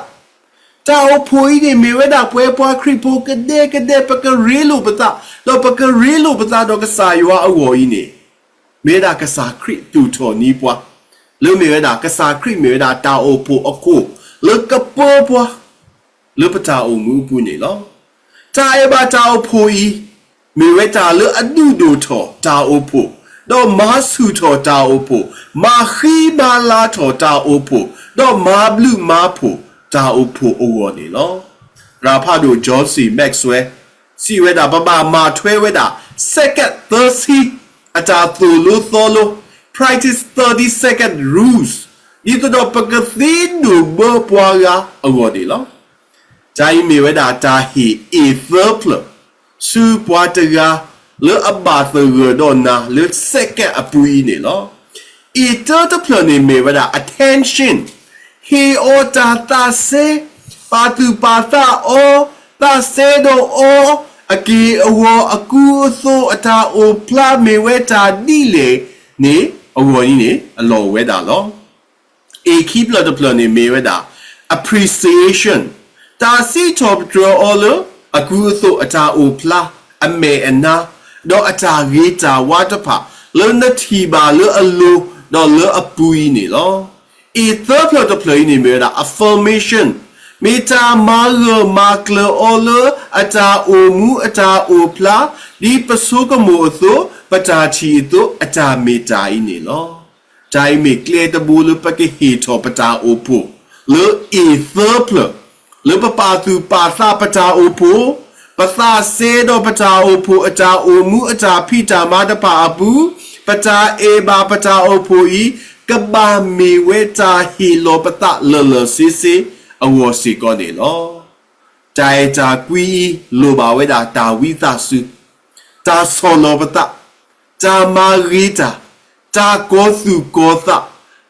တၢ်အိၣ်ဖှိၣ်အံၤန့ၣ် မ့ၢ်ဝဲဒၣ်ပဝဲပှၤခရံာ်ဖိကဒဲကဒဲ ပကရ့လိာ်ပသး, ဒီးပကရ့လိာ်ပသးဒီးကစၢ်ယွၤအဂီၢ်အံၤန့ၣ် မ့ၢ်ဝဲဒၣ်ကစၢ်ခရံာ်သူၣ်ထီၣ်န့ၢ်ပှၤ, လၢမ့ၢ်ဝဲဒၣ်ကစၢ်ခရံာ်မ့ၢ်ဝဲဒၣ်တၢ်အိၣ်ဖှိၣ်အခိၣ် လၢကပၢပှၤ လၢပတၢ်အိၣ်မူအပူၤန့ၣ်လီၤ. တၢ်အဲၣ်ဘၣ်တၢ်အိၣ်ဖှိၣ်အံၤ မ့ၢ်ဝဲတၢ်လၢအဒုးဒိၣ်ထီၣ်တၢ်အိၣ်ဖှိၣ်, ဒီးမၤဆူၣ်ထီၣ်တၢ်အိၣ်ဖှိၣ်, မၤဃံမၤလၤထီၣ်တၢ်အိၣ်ဖှိၣ်, ဒီးမၤဘျုးမၤဖှိၣ်တၢ်အိၣ်ဖှိၣ်အဂီၢ်န့ၣ်လီၤ. သရၣ်ဖးဒိၣ် John C Maxwell စံးဝဲဒၣ် ပဘၣ်မၤထွဲဝဲဒၣ် second သၢဆံ အတၢ်သိၣ်လိသီလိ practice thirty second rules ဒ်သိးဒီးပကသ့ဒိၣ်ဘၢပှၤဂၤအဂီၢ်န့ၣ်လီၤ. တၢ်အံၤမ့ၢ်ဝဲဒၣ်တၢ်ဟ့ၣ်အ့ၣ်သၢဖျၢၣ် ဆူပှၤတဂၤလၢအဘၣ်သဂၢၢ်ဒီးနၤလၢ second အပူၤအံၤန့ၣ်လီၤ. အ့ၣ်တၢတဖျၢၣ်န့ၣ်မ့ၢ်ဝဲဒၣ် attention ဟ့ၣ်အီၤတၢ်သးစဲ, ပာ်သူၣ်ပာ်သးအီၤ, သးစဲဒီးအီၤ, အက့ၢ်အဂီၤအကူအသိးအတၢ်အိၣ်ဖျါမ့ၢ်ဝဲတၢ်ဒ်လဲၣ်န့ၣ် အဂီၢ်အံၤန့ၣ် အလီၢ်အိၣ်ဝဲဒၣ်လီၤ. အ့ၣ်ခံဖျၢၣ်တဖျၢၣ်န့ၣ်မ့ၢ်ဝဲဒၣ် appreciation တၢ်စံးထီၣ်ပတြၢၤအီၤလၢအကူအသိးအတၢ်အိၣ်ဖျါ အမဲာ်အနါ ဒီးအတၢ်ဂ့ၤတၢ်ဝါတဖၣ် လၢနထံၣ်ဘၣ်လၢအလိၤဒီးလၢအပူၤအံၤန့ၣ်လီၤ. အ့ၣ်သၢဖျၢၣ်တဖျၢၣ်အံၤန့ၣ်မ့ၢ်ဝဲဒၣ် affirmation မ့ၢ်တၢ်မၤဂၢၢ်မၤကျၢၤအီၤလၢအတၢ်အိၣ်မူအတၢ်အိၣ်ဖျါ ဒ်ပဆိကမိၣ်အသိး ပတၢ်ထံၣ်အသိး အတၢ်မ့ၢ်တၢ်အံၤန့ၣ်လီၤ. တၢ်အံၤမ့ၢ်ကျဲတဘိလၢပကဟ့ၣ်ထီၣ်ပတၢ်အိၣ်ဖှိၣ် လၢအ့ၣ်သၢဖျၢၣ် လၢပပာ်သူၣ်ပာ်သးပတၢ်အိၣ်ဖှိၣ်, ပသးစဲဒီးပတၢ်အိၣ်ဖှိၣ် အတၢ်အိၣ်မူအတၢ်ဖံးတၢ်မၤတဖၣ်အပူၤ, ပတၢ်အဲၣ်ဘၣ်ပတၢ်အိၣ်ဖှိၣ်အံၤ ကဘၣ်မ့ၢ်ဝဲတၢ်ဟ့ၣ်လီၤပသးလၢာ်လၢာ်ဆ့ဆ့အဂီၢ်စ့ၢ်ကီးန့ၣ်လီၤ. တၢ်အဲၣ်တၢ်ကွံအံၤ လိၣ်ဘၣ်ဝဲဒၣ်တၢ်ဝံသးစူၤ, တၢ်ဆီၣ်လီၤပသး, တၢ်မၤဂ့ၤတၢ်, တၢ်ကီၤသူၣ်ကီၤသး,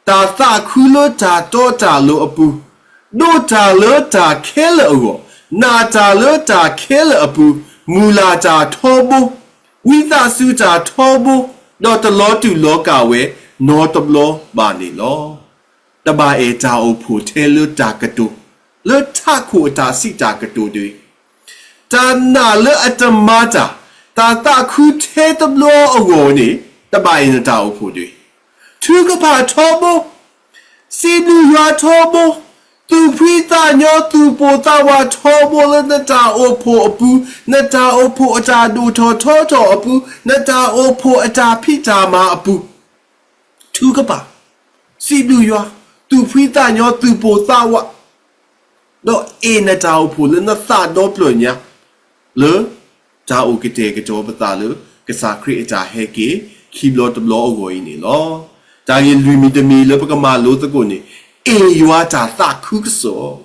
တၢ်သးခုလၢတၢ်တီတၢ်လိၤအပူၤ, ဒိးတၢ်လၢတၢ်ခဲလၢာ်အဂီၢ်, နာ်တၢ်လၢတၢ်ခဲလၢာ်အပူၤ, မုၢ်လၢ်တၢ်ထီဘိ, ဝံသးစူၤတၢ်ထီဘိ, ဒီးတလီၤတူာ်လီၤကာ်ဝဲနီတဘျီဘၣ်န့ၣ်လီၤ. တဘၣ်အဲၣ်တၢ်အိၣ်ဖှိၣ်ထဲလၢတၢ်ကတိၤ, လၢထးခိၣ်အတၢ်စံးတၢ်ကတိၤတဂ့ၤ. တၢ်နာ်လၢအတမၤတၢ်, တၢ်သးခုထဲတဘျီအဂီၢ်န့ၣ် တဘၣ်အဲၣ်နတၢ်အိၣ်ဖှိၣ်တဂ့ၤ. ထုကဖၣ်ထီဘိ, စံးဘျုးယွၤထီဘိ, သူၣ်ဖှံသးညီသူၣ်ပိၢ်သးဝးထီဘိလၢနတၢ်အိၣ်ဖှိၣ်အပူၤ, နတၢ်အိၣ်ဖှိၣ်အတၢ်ဒိၣ်ထီၣ်ထီထီၣ်အပူၤ, နတၢ်အိၣ်ဖှိၣ်အတၢ်ဖံးတၢ်မၤအပူၤ ထုကဖၣ်, စံးဘျုးယွၤ, သူၣ်ဖှံသးညီသူၣ်ပိၢ်သးဝး, ဒီးအဲၣ်နတၢ်အိၣ်ဖှိၣ်လၢနသးဒီဖျၢၣ်ညါ, လၢတၢ်အိၣ်ကတဲာ်ကတီၤပသးလၢ ကစၢ်ခရံာ်အတၢ်ဟဲက့ၤ ခံဘျီတဘျီအဂီၢ်အံၤန့ၣ်လီၤ. တၢ်ဂ့ၢ်လွံၢ်မံၤတမံၤလၢပကမၤလိသကိးန့ၣ်, အဲၣ်ယွၤတၢ်သးခုကစီၣ်,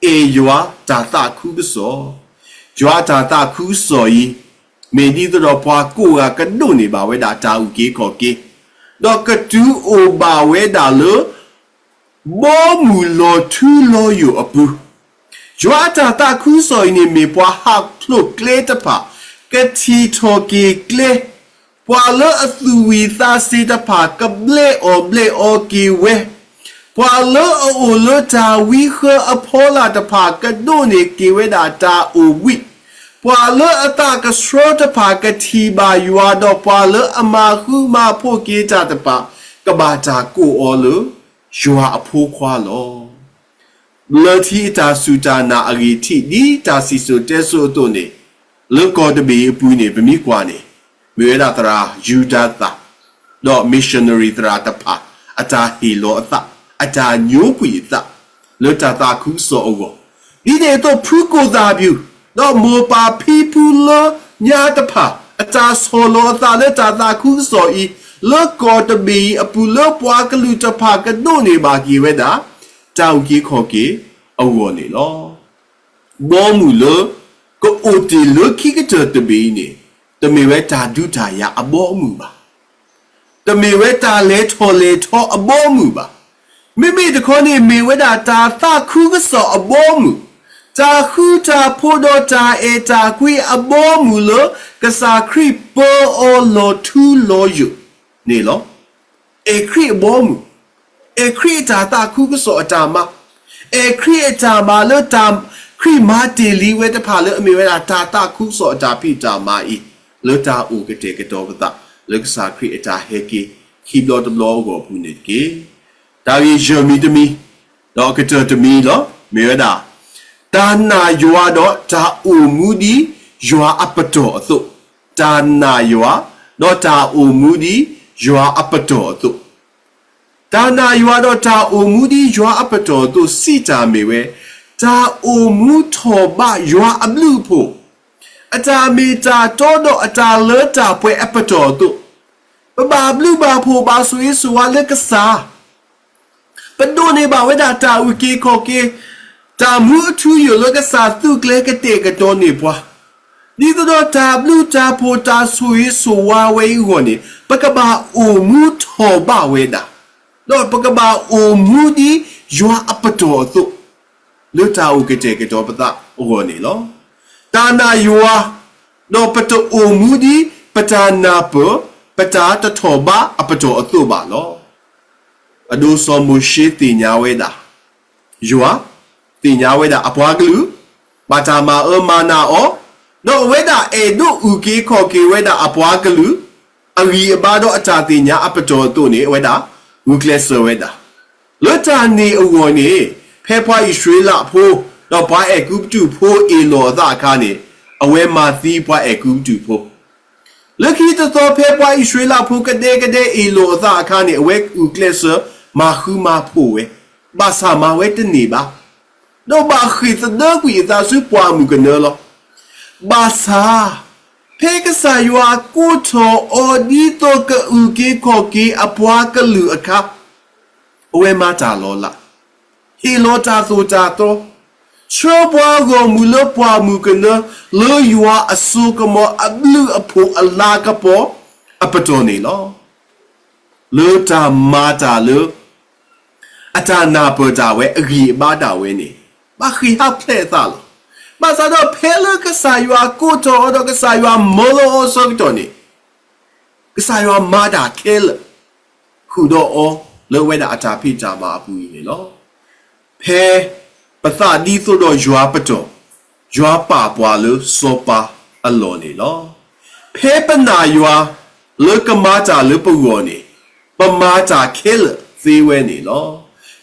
အဲၣ်ယွၤတၢ်သးခုကစီၣ်, ယွၤတၢ်သးခုကစီၣ်အံၤ မ့ၢ်ဒ်သိးဒီးပှၤကိးဂၤကဒိးန့ၢ်ဘၣ်ဝဲဒၣ်တၢ်အုၣ်က့ၤခီၣ်က့ၤ, ဒီးကတုၤအိၣ်ဘၣ်ဝဲဒၣ်လၢ ဘီမုၢ်လီၤထူလီၤယိာ်အပူၤ, ယွၤအတၢ်သးခုကစီၣ်အံၤန့ၣ်မ့ၢ်ပှၤဟးဖျိးကျဲတဖၣ် ကထံၣ်ထီၣ်က့ၤကျဲ, ပှၤလၢအသူၣ်ဝံၤသးစ့ၤတဖၣ် ကဘျဲးအီၣ်ဘျဲးအီက့ၤဝဲ, ပှၤလၢအအိၣ်လၢတၢ်ဝံဃၢအဖီလာ်တဖၣ်ကဒိးန့ၢ်က့ၤဝဲဒၣ်တၢ်အိၣ်ဘှံး, ပှၤလၢအသးကဆှီတဖၣ်ကထံၣ်ဘၣ်ယွၤ, ဒီးပှၤလၢအမၤဃူမၤဖိးက့ၤတၢ်တဖၣ် ကဘၣ်တၢ်ကိးအီၤလၢ ယွၤအဖိခွါလီၤ. လၢထံအတၢ်စူၢ်တၢ်နာ်အဂ့ၢ်ထံး ဒ်တၢ်စံၣ်စိၤတဲစိၤအသိးန့ၣ်, လၢကီၢ်တဘ့ၣ်အံၤအပူၤန့ၣ် ပမ့ၢ်ကွၢ်န့ၣ်, မ့ၢ်ဝဲဒၣ်သရၣ်ယူဒၤသၣ်, ဒီး missionary သရၣ်တဖၣ် အတၢ်ဟ့ၣ်လီၤအသး, အတၢ်ညိကွံာ်အသး လၢတၢ်သးခုကစီၣ်အဂီၢ်, ဒ်န့ၣ်အသိး ဖုကိၣ်သၣ်ဘျူး, ဒီးမိၢ်ပၢ်ဖံဖုလၢညါတဖၣ် အတၢ်ဆီၣ်လီၤအသးလၢတၢ်သးခုကစီၣ်အံၤ, လၢကီၢ်တဘ့ၣ်အံၤအပူၤ လၢပှၤကလုာ်တဖၣ်ကဒိးန့ၢ်ဘၣ်က့ၤဝဲဒၣ် တၢ်အုၣ်က့ၤခီၣ်က့ၤအဂီၢ်န့ၣ်လီၤ. ဘီမုၢ်လၢ ကအိၣ်တ့ၢ်လၢခံကတၢၢ်တဘ့ၣ်အံၤန့ၣ်, တမ့ၢ်ဝဲတၢ်ဒူတၢ်ယၤအဘီအမုၢ်ဘၣ်. တမ့ၢ်ဝဲတၢ်လဲၤထီၣ်လဲၤထီအဘီအမုၢ်ဘၣ်. မ့မ့ၢ်တခီန့ၣ် မ့ၢ်ဝဲဒၣ်တၢ်သးခုကစီၣ်အဘီအမုၢ်, တၢ်ဃူတၢ်ဖိးဒီးတၢ်အဲၣ်တၢ်ကွံအဘီအမုၢ်လၢ ကစၢ်ခရံာ်ပၢအီၤလီၤထူလီၤယိာ်န့ၣ်လီၤ. အဲၣ်ခရံာ်အဘီအမုၢ်, အဲၣ်ခရံာ်အတၢ်သးခုကစီၣ်အတၢ်မၤ, အဲၣ်ခရံာ်အတၢ်မၤလၢတၢ်ခရံာ်မၤတ့ၢ်လံဝဲတဖၣ်လၢအမ့ၢ်ဝဲဒၣ်တၢ်သးခုကစီၣ်အတၢ်ဖံးတၢ်မၤအံၤ, လၢတၢ်အိၣ်ကတဲာ်ကတီၤပသး လၢကစၢ်ခရံာ်အတၢ်ဟဲက့ၤ ခံဘျီတဘျီအဂီၢ်အပူၤန့ၣ်တက့ၢ်. တၢ်ဂ့ၢ်ယဲၢ်မံၤတမံၤ, ဒီးအကတၢၢ်တမံၤလီၤ, မ့ၢ်ဝဲဒၣ် တၢ်နာ်ယွၤဒီးတၢ်အိၣ်မူဒ်ယွၤအပတီၢ်အသိး, တၢ်နာ်ယွၤ, ဒီးတၢ်အိၣ်မူဒ်ယွၤအပတီၢ်အသိး တၢ်နာ်ယွၤဒီးတၢ်အိၣ်မူဒ်ယွၤအပတီၢ်အသိး စံးတၢ်မ့ၢ်ဝဲ, တၢ်အိၣ်မူထီၣ်ဘးယွၤအဘျုးအဖှိၣ်, အတၢ်မ့ၢ်တၢ်တီဒီးအတၢ်လၢတၢ်ပှဲၤအပတီၢ်အသိး, ပဘၣ်ဘျုးဘၣ်ဖှိၣ်ဘၣ်ဆိၣ်ဂ့ၤဆိၣ်ဝါလၢကစၢ် ပဒိးန့ၢ်ဘၣ်ဝဲဒၣ်တၢ်အုၣ်က့ၤခီၣ်က့ၤ, တၢ်မူအထူအယိာ်လၢကစၢ်သူကျဲကတဲာ်ကတီၤန့ၢ်ပှၤ, ဒ်သိးဒီးတၢ်ဘျုးတၢ်ဖှိၣ်တၢ်ဆိၣ်ဂ့ၤဆိၣ်ဝါဝဲအံၤအဂီၢ်န့ၣ် ပကဘၣ်အိၣ်မူထီၣ်ဘးဝဲဒၣ်, ဒီးပကဘၣ်အိၣ်မူဒ်ယွၤအပတီၢ်အသိး, လၢတၢ်အိၣ်ကတဲာ်ကတီၤပသးအဂီၢ်န့ၣ်လီၤ. တၢ်နာ်ယွၤ, ဒီးပတအိၣ်မူဒ်ပတၢ်နၢ်ပၢၢ်, ပတၢ်တထီၣ်ဘးအပတီၢ်အသိးဘၣ်လီၤ. အဒိ စီၤမိၤၡ့သ့ၣ်ညါဝဲဒၣ် ယွၤ, သ့ၣ်ညါဝဲဒၣ်အပှၤကလုာ်, ဘၣ်တၢ်မၤအၢမၤနးအီၤ, ဒီးအဝဲဒၣ်အဲၣ်ဒိးအုၣ်က့ၤခီၣ်က့ၤဝဲဒၣ်အပှၤကလုာ်, အဂံၢ်အဘါဒီးအတၢ်သ့ၣ်ညါအပတီၢ်အသိးန့ၣ် အဝဲဒၣ်ဂုာ်ကျဲးစၢးဝဲဒၣ်. လၢတၢ်န့ၣ်အဂီၢ်န့ၣ်, ဖဲပှၤအံၣ်စရ့လးဖိ, ဒီးပှၤအဲၤကူပတူးဖိအ့ၣ်လိာ်အသးအခါန့ၣ်, အဝဲမၤသံပှၤအဲၤကူပတူးဖိ လၢခံတသီ ဖဲပှၤအံၣ်စရ့လးဖိကဒဲကဒဲအ့ၣ်လိာ်အသးအခါန့ၣ်, အဝဲအုၣ်ကျဲးစၢးမၤဃူမၤဖိးဝဲ, ဘၣ်ဆၣ်မၤဝဲတန့ၢ်ဘၣ်, ဒီးဘၣ်ဃ့ၢ်သဒၢကွံာ်အသးဆူပှၢ်မုၢ်ကနၢလီၤ. ဘၣ်ဆၣ်, ဖဲကစၢ်ယွၤကိးထီၣ်အီၤဒ်သိးကအုၣ်က့ၤခီၣ်က့ၤအပှၤကလုာ်အခါ, အဝဲမၤတၢ်လီၤလး, ဟ့ၣ်လီၤတၢ်သိၣ်တၢ်သီ, ဆှၢပှၤဂီၢ်မုၢ်လၢပှၢ်မုၢ်ကနၢ, လၢယွၤအစိကမီၤအဘျုးအဖှိၣ်အလၤကပီၤ, အပတီၢ်န့ၣ်လီၤ. လၢတၢ်မၤတၢ်လၢ အတၢ်နၢ်ပၢၢ်တၢ်ဝဲအဂံၢ်အဘါဒၣ်ဝဲန့ၣ် ဘၣ်ဃ့ၢ်ဟးဖျဲးအသးလီၤ. ဘၣ်ဆၣ်ဒီးဖဲလၢကစၢ်ယွၤကိးထီၣ်အီၤဒီးကစၢ်ယွၤမၢလီၤအီၤအဆၢကတီၢ်န့ၣ် ကစၢ်ယွၤမၤတၢ်ခဲလၢာ် ဃုာ်ဒီးအီၤလၢအဝဲဒၣ်အတၢ်ဖံးတၢ်မၤအပူၤအံၤန့ၣ်လီၤ. ဖဲပသးဒ်သိးဒီးယွၤပတီၢ်, ယွၤပာ်ပှၤလၢစီၤပၤအလီၢ်န့ၣ်လီၤ. ဖဲပနာ်ယွၤလၢကမၤတၢ်လၢပဂီၢ်န့ၣ်, ပမၤတၢ်ခဲလၢာ်သ့ဝဲန့ၣ်လီၤ.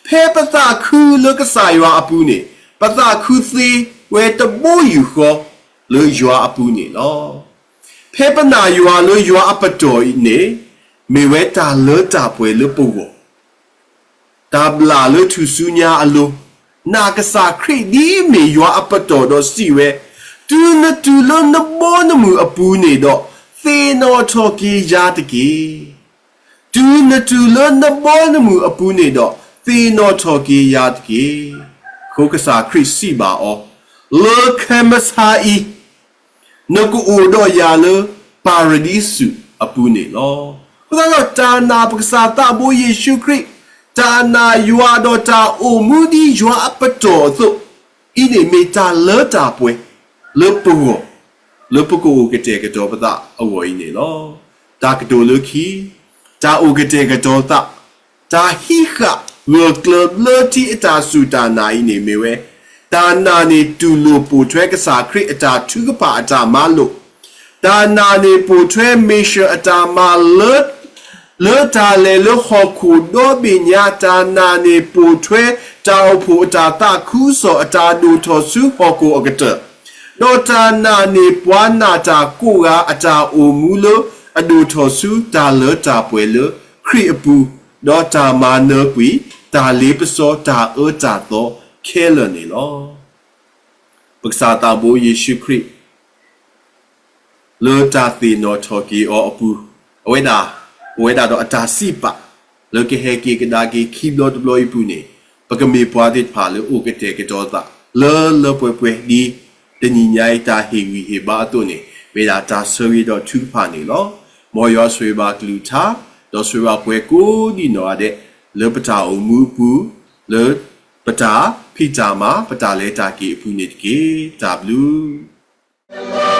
ဖဲပသးခုလၢကစၢ်ယွၤအပူၤန့ၣ်, ပသးခုသ့ဝဲတဘိယူၢ်ဃီလၢယွၤအပူၤန့ၣ်လီၤ. ဖဲပနာ်ယွၤလၢယွၤအပတီၢ်အံၤန့ၣ်, မ့ၢ်ဝဲတၢ်လၢတၢ်ပှဲၤလၢပဂီၢ် တၢ်ဘျၣ်လၢထူၣ်စုညါအလိၤ, နာ်ကစၢ်ခရံာ်ဒ်အမ့ၢ်ယွၤအပတီၢ်ဒီးစံးဝဲ, တုၤနတုၤလၢနဘီနမုၢ်အပူၤန့ၣ်ဒီး, သ့ၣ်နီၣ်ထီၣ်က့ၤယၤတက့ၢ်. တုၤနတုၤလၢနဘီနမုၢ်အပူၤန့ၣ်ဒီး, သ့ၣ်နီၣ်ထီၣ်က့ၤယၤတက့ၢ်. အဃိကစၢ်ခရံာ်စံးဘၣ်အီၤ, လၢခဲမုၢ်ဆါအံၤ နကအိၣ်ဒီးယၤလၢပၤရဒံစူးအပူၤန့ၣ်လီၤ. အဃိသတးဒီးတၢ်နာ်ပကစၢ်သးဘိယ့ၣ်ၡူးခရံာ်, တၢ်နာ်ယွၤဒီးတၢ်အိၣ်မူဒ်ယွၤအပတီၢ်အသိး, အံၤန့ၣ်မ့ၢ်တၢ်လၢတၢ်ပှဲၤလၢပဂီၢ်, လၢပကအိၣ်ကတဲာ်ကတီၤပသးအဂီၢ်အံၤန့ၣ်လီၤ. တၢ်ကတိၤလၢခံ, တၢ်အိၣ်ကတဲာ်ကတီၤသး တၢ်ဟံးဃာ်ဂၢၢ်ကျၢၤဘျၢထံအတၢ်စူၢ်တၢ်နာ်အံၤန့ၣ်မ့ၢ်ဝဲ, တၢ်နာ်န့ၣ်တူၢ်လိာ်ပိာ်ထွဲကစၢ်ခရံာ်အတၢ်ထုကဖၣ်အတၢ်မၤလိာ်, တၢ်နာ်န့ၣ်ပိာ်ထွဲမ့ၢ်ၡၢၣ်အတၢ်မၤလၢ လၢတၢ်လဲၤလၢဟီၣ်ခိၣ်ဒီဘ့ၣ်ညါ, တၢ်နာ်န့ၣ်ပိာ်ထွဲတၢ်အိၣ်ဖှိၣ်အတၢ်သးခုကစီၣ်အတၢ်ဒိၣ်ထီၣ်ဆူဟီၣ်ခိၣ်အကတၢၢ်, ဒီးတၢ်နာ်န့ၣ်ပှၤနာ်တၢ်ကိးဂၤအတၢ်အိၣ်မူလၢအဒိၣ်ထီၣ်ဆူတၢ်လၢတၢ်ပှဲၤလၢခရံာ်အပူၤ, ဒီးတၢ်မၤနၢၤကွံာ်တၢ်လ့ပစီတၢ်အၢတၢ်သီခဲလၢာ်န့ၣ်လီၤ. ပကစၢ်သးဘိယ့ၣ်ၡူးခရံာ် လၢတၢ်သ့ၣ်နီၣ်ထီၣ်က့ၤအီၤအပူၤ, အဝဲဒၣ်, ပဝဲဒၣ်ဒီးအတၢ်စံးပာ်, လၢကဟဲက့ၤကဒါက့ၤခံဘျီတဘျီအံၤပူၤန့ၣ်, ပကမ့ၢ်ပှၤသ့ၣ်တဖၣ်လၢအိၣ်ကတဲာ်ကတီၤသး, လၢလၢပှဲၤပှဲၤဒ်တနံၤညါအံၤတၢ်ဟ့ၣ်ဂံၢ်ဟ့ၣ်ဘါအသိးန့ၣ်, မ့ၢ်ဒၣ်တၢ်ဆၢဂ့ၤဒီးထုကဖၣ်န့ၣ်လီၤ. မ်ယွၤဆိၣ်ဂ့ၤဘၣ်ကလုၢ်ကထါ, ဒီးဆိၣ်ဂ့ၤဘၣ်ပှၤကိးဒံးနီၢ်ဂၤဒဲး, လၢပတၢ်အိၣ်မူအပူၤ, လၢပတၢ်ဖံးတၢ်မၤ, ပတၢ်လဲၤတၢ်က့ၤအပူၤန့ၣ်တက့ၢ်. တၢ်ဘျုး